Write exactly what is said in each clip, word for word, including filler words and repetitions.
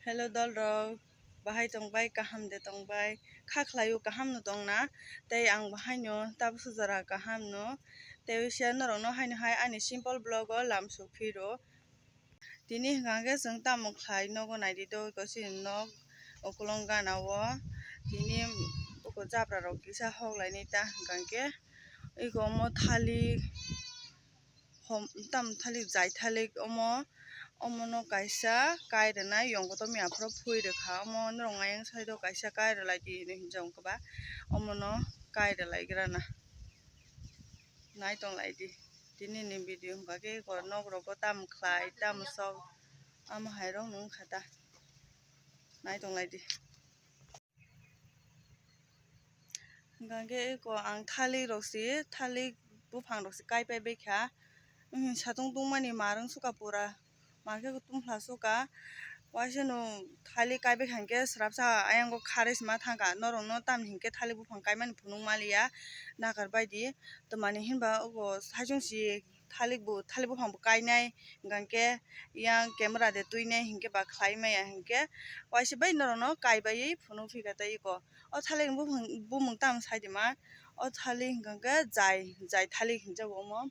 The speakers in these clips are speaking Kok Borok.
Hello dolrok, bahai tongbai, kaham de tongbai? Kha khlaio, kaham no tongna? Tei ang bahaino tabuk sujara kaham no. Tei usia norok no haino hai ani simple vlog o lam suk phiro. Tini hwnkha khe chwng tamo khlai nogo naidi do, iko chini nok ukulung gana o. Tini buko jabra rok kisa hok lainai ta hwnkha khe iko omo thalik hom tam thalik jai thalik omo, omono kaisa kai rwnai, yong kotor mia phoro phui rwkha, omo norok ayang side o kaisa kai rwlai di hinwi hinjak wngkha ba, omono kai rwlai grana. Nai tong lai di tini ni video hwnkha khe eko nok rogo tam khlai tam sok, omo hai rok no wngkha ta, nai tong lai di. Hwnkha khe eko ang thalik rok se, thalik buphang rok se kai pai bai kha. Satung tungmani mar wng suka pura, mar khe tumphla suka. Waisa no thalik kai bai kha hwnkhe swrapsa ayang o kharwi se ma thang kha. Norok no tamni hinkhe thalik buphang kaimani phunuk maliya, nakar bai di. Twmani hinba ogo saichung se thalik bo, thalik buphang bo kainai, hwnkha khe yang camera de twinai hinkhe ba khlai maya hinkhe waisa bai norok no kai baiwi phunuk phi kha tei eko. O thalik ni bumung, bumung tamo sai di ma? O thalik hwnkha khe jai, jai thalik hinjago omo.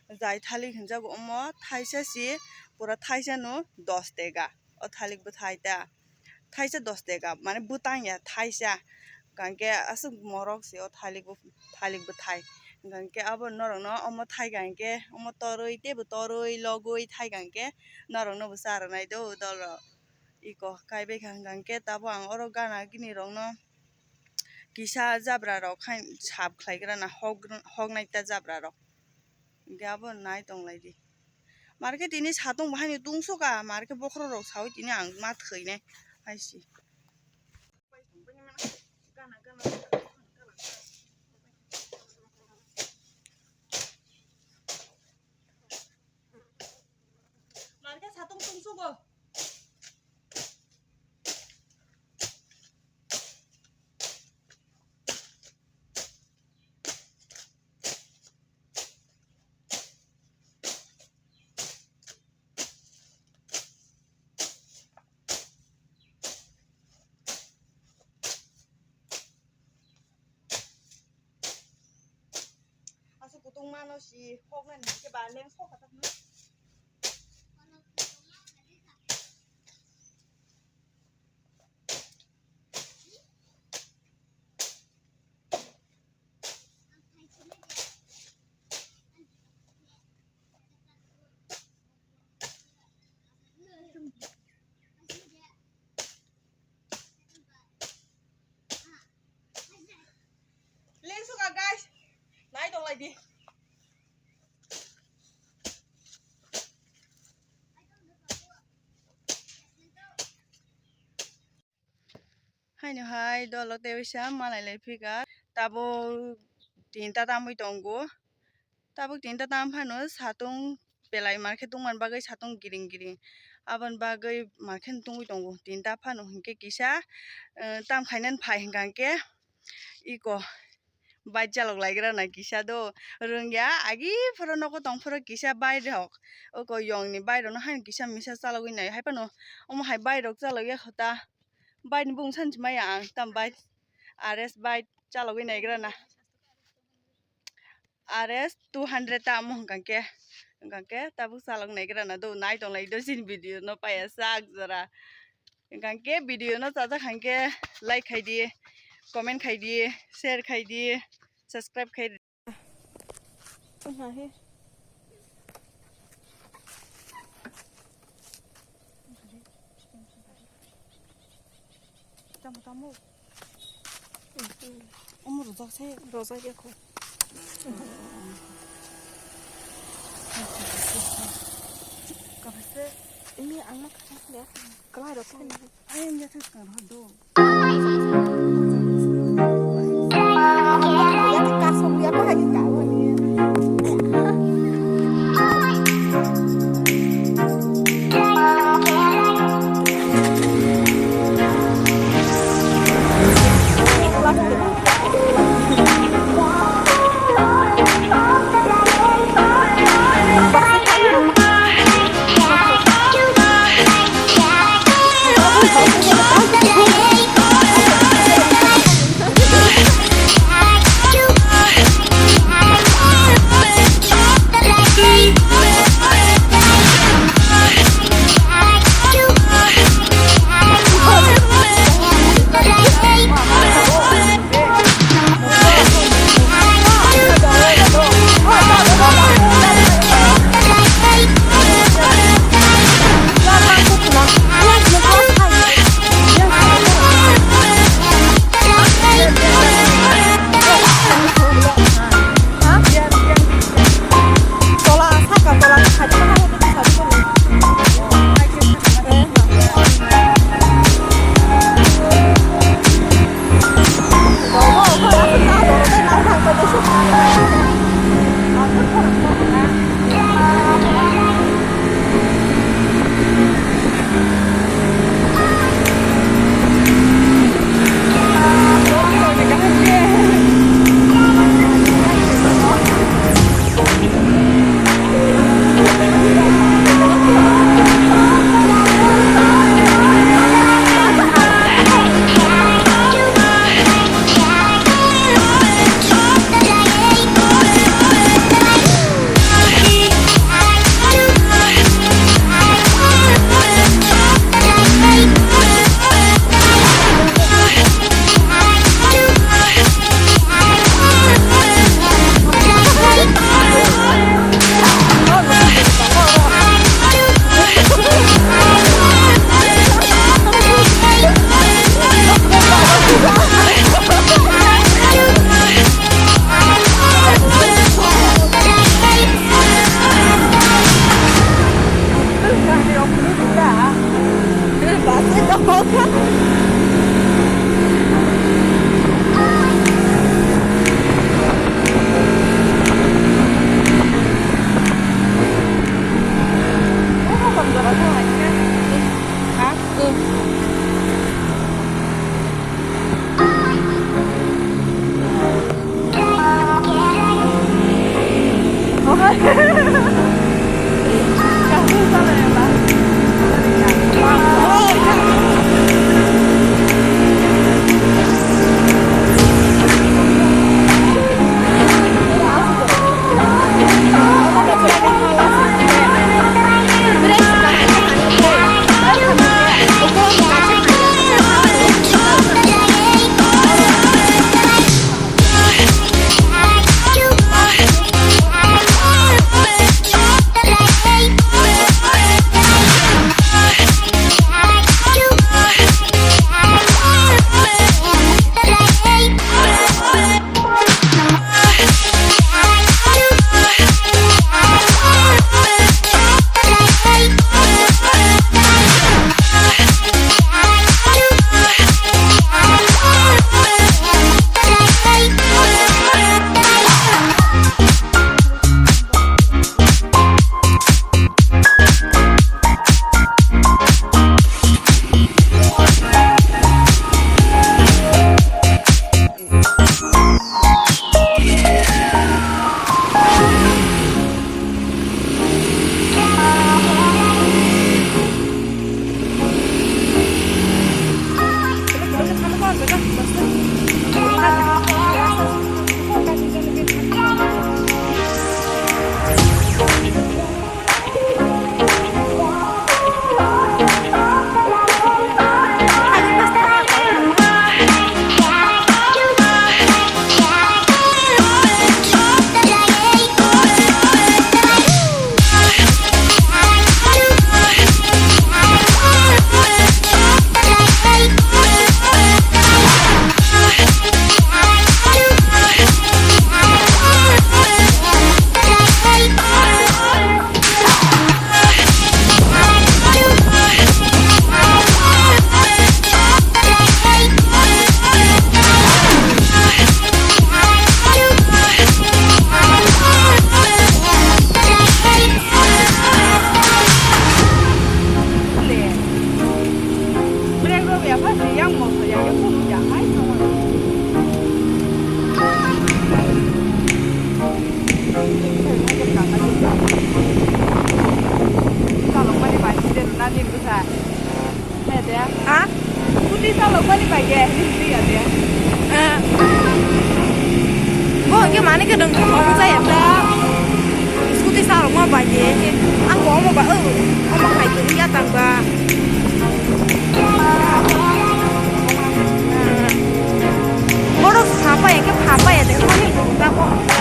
Jai thalik hinjago omo, thaisa se pura thaisa no dos tega. O thalik bwthai ta. Thaisa dos tega, mane bwtang ya thaisa. Hwnkha khe aswk morok se o thalik bo, thalik bwthai. Hwnkha khe abo norok no omo thai hwnkha khe omo torwi, teibo torwi, logwi thai hwnkha khe norok no bo cha rwnai do dolrok. Eko kai bai kha hwnkha khe tabuk ang oro gana gini rok no kisa jabra rok hai sap khlai gra na, hok, hok nai ta jabra rok. Hwnkhe abo nai tong lai di. Mar khe tini satung bo haino tungsuka, mar khe bokhorok rok saui tini ang ma thwinai hai se. Mar khe satung tungsugo. Aswk kutung mano si hoknani hinkhe ba leng sok kha ta hwnwi. Leng suka guys, nai tong lai di. Haino hai dolo tei waisa malai lai phika. Tabuk tinta tamwi tongo. Tabuk tinta tam phano satung belai mar khe tongmani bagwi satung giring giring. Aboni bagwi mar khe tongwi tongo. Tinta phano hinkhe kisa, eh, tam khainani phai hwnkha hinkhe iko. Bike chalok lai gra na kisa do. Rwngya, agi phoro nogo tong phoro kisa bike rok. Oko yong ni bike rok no haino kisa misa chalogwi nai. Hai phano omo hai bike rok chalogya kho ta. Bike ni bumung sani se maya ang tam bike. R S bike chalogwi nai gra na. R S two hundred ta omo hwnkha khe, hwnkha khe tabuk chalok nai gra na do. Nai tong lai do chini video no paya sak jora. Hwnkha khe video no chajak hwnkha khe like khai di, comment khai di, share khai di, subscribe khai di. Tamo, tamo. Omo rojak se. Rojak ya kho. Kaphaise. Ini ang ma khathang ya. Kalai rok khaini. Ayam ya thus kan hado. Chalokmani bai side rwna din bwsa. Hai de. Ha? Scooty chalokmani bai de, din bwsa ya de. Ah. Bo hwnkhe mani kwdwng thwng jaya ta. Scooty chalokma bai de. Ang bo omo ba, oh, omo hai kwrwi ya tang ba. Borok sapai hwnkhe phapai ya de, mani lungta bo hwnkhe.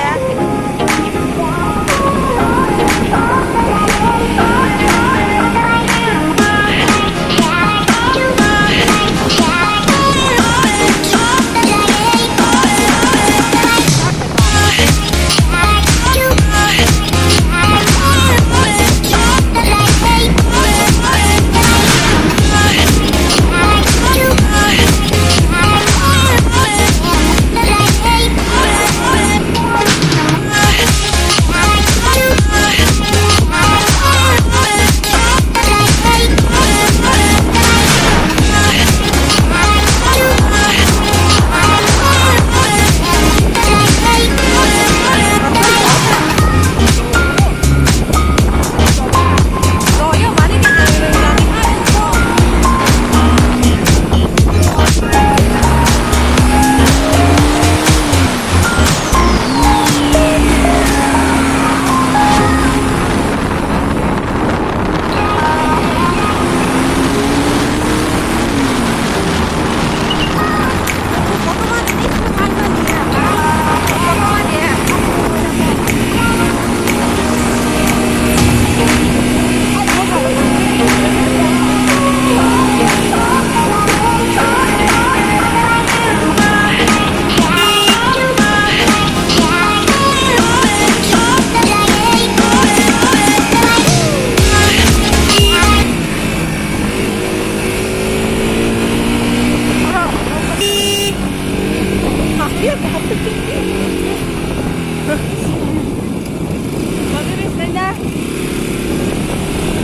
Bagwi ri sinai na.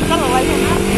Chalo, wai na.